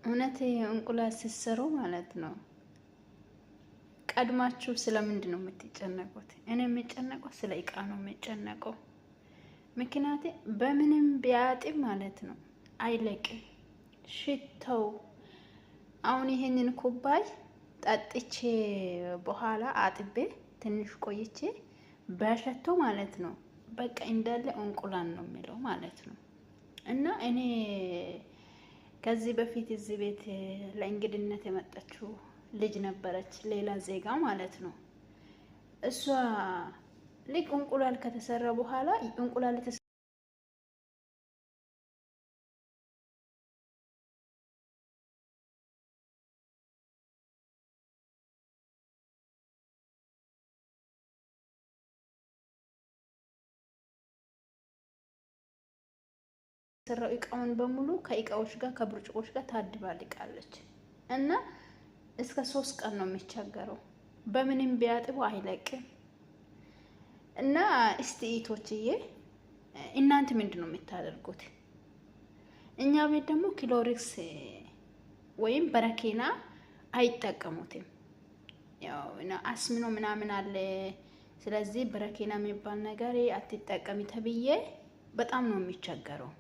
እውነት እንቁላል ስትሰሩ ማለት ነው ቀድማችሁ ስለምንድን ነው የምትጨነቁት? እኔ የምጨነቀው ስለ እቃ ነው የምጨነቀው። ምክንያቴ በምንም ቢያጥብ ማለት ነው አይለቅም ሽታው። አሁን ይሄንን ኩባይ ጠጥቼ በኋላ አጥቤ ትንሽ ቆይቼ በሸቶ ማለት ነው በቃ እንዳለ እንቁላል ነው የሚለው ማለት ነው። እና እኔ ከዚህ በፊት እዚህ ቤት ለእንግድነት የመጣችው ልጅ ነበረች፣ ሌላ ዜጋ ማለት ነው። እሷ ልክ እንቁላል ከተሰራ በኋላ እንቁላል የተሰራው እቃውን በሙሉ ከእቃዎች ጋር ከብርጭቆች ጋር ታድባልቃለች እና እስከ 3 ቀን ነው የሚቸገረው። በምንም ቢያጥቡ አይለቅም። እና እስቲ እህቶችዬ እናንተ ምንድን ነው የምታደርጉት? እኛ ቤት ደግሞ ክሎሪክስ ወይም በረኪና አይጠቀሙትም። ያው አስምኖ ምናምን አለ። ስለዚህ በረኪና የሚባል ነገር አትጠቀሚ ተብዬ በጣም ነው የሚቸገረው።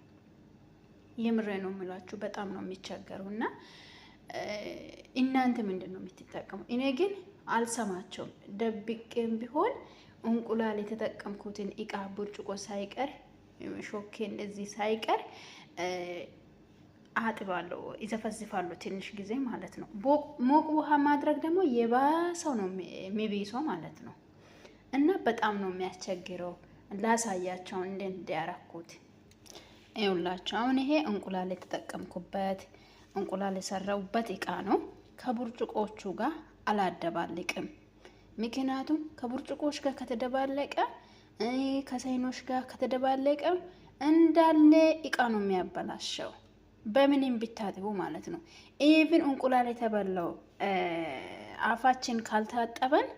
የምሬ ነው የምላችሁ፣ በጣም ነው የሚቸገረው። እና እናንተ ምንድን ነው የምትጠቀሙ? እኔ ግን አልሰማቸውም። ደብቄም ቢሆን እንቁላል የተጠቀምኩትን እቃ ብርጭቆ ሳይቀር ሾኬ እንደዚህ ሳይቀር አጥባለሁ፣ ይዘፈዝፋለሁ ትንሽ ጊዜ ማለት ነው። ሞቅ ውሃ ማድረግ ደግሞ የባሰው ነው የሚብሰው ማለት ነው። እና በጣም ነው የሚያስቸግረው። ላሳያቸው እንዴት እንዲያረኩት ይኸውላችሁ። አሁን ይሄ እንቁላል የተጠቀምኩበት እንቁላል የሰራሁበት እቃ ነው። ከብርጭቆቹ ጋር አላደባልቅም። ምክንያቱም ከብርጭቆች ጋር ከተደባለቀ ከሳይኖች ጋር ከተደባለቀ እንዳለ እቃ ነው የሚያበላሸው፣ በምንም ቢታጥቡ ማለት ነው። Even እንቁላል የተበላው አፋችን ካልታጠበን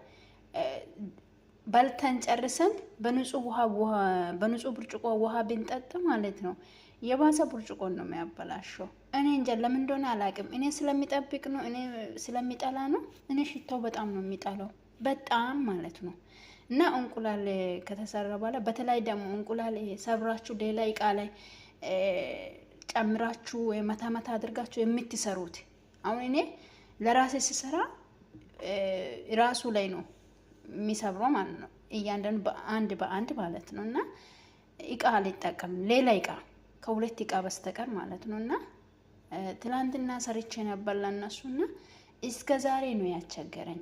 በልተን ጨርሰን በንጹህ ውሃ በንጹህ ብርጭቆ ውሃ ብንጠጥ ማለት ነው የባሰ ብርጭቆን ነው የሚያበላሸው። እኔ እንጃ ለምን እንደሆነ አላውቅም። እኔ ስለሚጠብቅ ነው፣ እኔ ስለሚጠላ ነው። እኔ ሽታው በጣም ነው የሚጠላው፣ በጣም ማለት ነው። እና እንቁላል ከተሰራ በኋላ በተለይ ደግሞ እንቁላል ሰብራችሁ ሌላ እቃ ላይ ጨምራችሁ ወይ መታ መታ አድርጋችሁ የምትሰሩት፣ አሁን እኔ ለራሴ ስሰራ ራሱ ላይ ነው የሚሰብረው ማለት ነው። እያንዳንዱ በአንድ በአንድ ማለት ነው። እና እቃ አልጠቀምም ሌላ እቃ ከሁለት እቃ በስተቀር ማለት ነው። እና ትላንትና ሰርቼ ነበር ለእነሱ እና እስከ ዛሬ ነው ያስቸገረኝ፣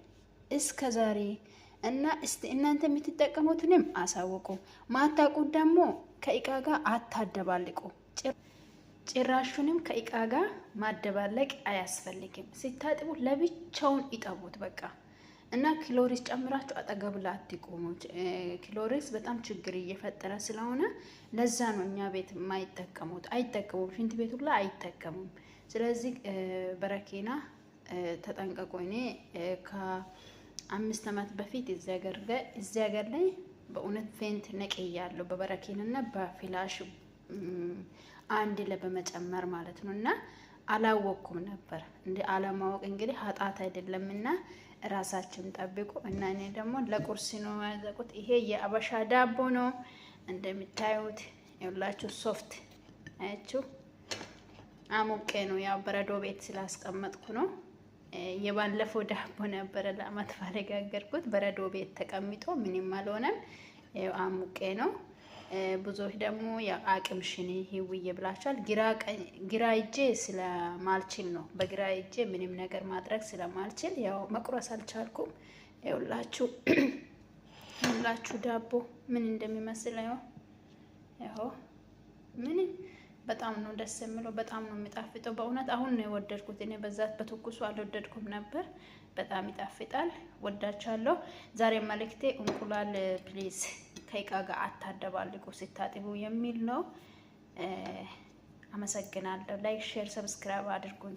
እስከ ዛሬ። እና እስቲ እናንተ የምትጠቀሙትንም አሳውቁ። ማታውቁት ደግሞ ከእቃ ጋር አታደባልቁ። ጭራሹንም ከእቃ ጋር ማደባለቅ አያስፈልግም። ሲታጥቡ ለብቻውን ይጠቡት በቃ። እና ክሎሪስ ጨምራችሁ አጠገብ ላይ አትቆሙ። ክሎሪስ በጣም ችግር እየፈጠረ ስለሆነ ለዛ ነው እኛ ቤት የማይጠቀሙት። አይጠቀሙም፣ ሽንት ቤቱ ላይ አይጠቀሙም። ስለዚህ በረኪና ተጠንቀቁ። እኔ ከ5 ዓመት በፊት እዚህ ሀገር ላይ በእውነት ፌንት ነቅያለሁ፣ በበረኪናና በፍላሽ አንድ ላይ በመጨመር ማለት ነው። እና አላወቅኩም ነበር። እንደ አለማወቅ እንግዲህ ኃጢአት አይደለምና ራሳችን ጠብቁ። እና እኔ ደግሞ ለቁርስ ነው ያዘቁት። ይሄ የአበሻ ዳቦ ነው እንደምታዩት፣ ይኸውላችሁ soft አያችሁ። አሞቄ ነው ያው በረዶ ቤት ስላስቀመጥኩ ነው። የባለፈው ዳቦ ነበረ ለአመት በዓል የጋገርኩት፣ በረዶ ቤት ተቀምጦ ምንም አልሆነም። አሙቄ ነው። ብዙዎች ደግሞ አቅምሽን ህውዬ ብላችኋል። ግራ እጄ ስለማልችል ነው። በግራ እጄ ምንም ነገር ማድረግ ስለማልችል ያው መቁረስ አልቻልኩም። ይኸውላችሁ ይኸውላችሁ ዳቦ ምን እንደሚመስል ይኸው ምን በጣም ነው ደስ የሚለው። በጣም ነው የሚጣፍጠው። በእውነት አሁን ነው የወደድኩት። እኔ በዛት በትኩሱ አልወደድኩም ነበር። በጣም ይጣፍጣል። ወዳቻለሁ። ዛሬ መልእክቴ እንቁላል please ከእቃ ጋር አታደባልቁ ስታጥቡ የሚል ነው። አመሰግናለሁ። Like፣ share፣ subscribe አድርጉኝ።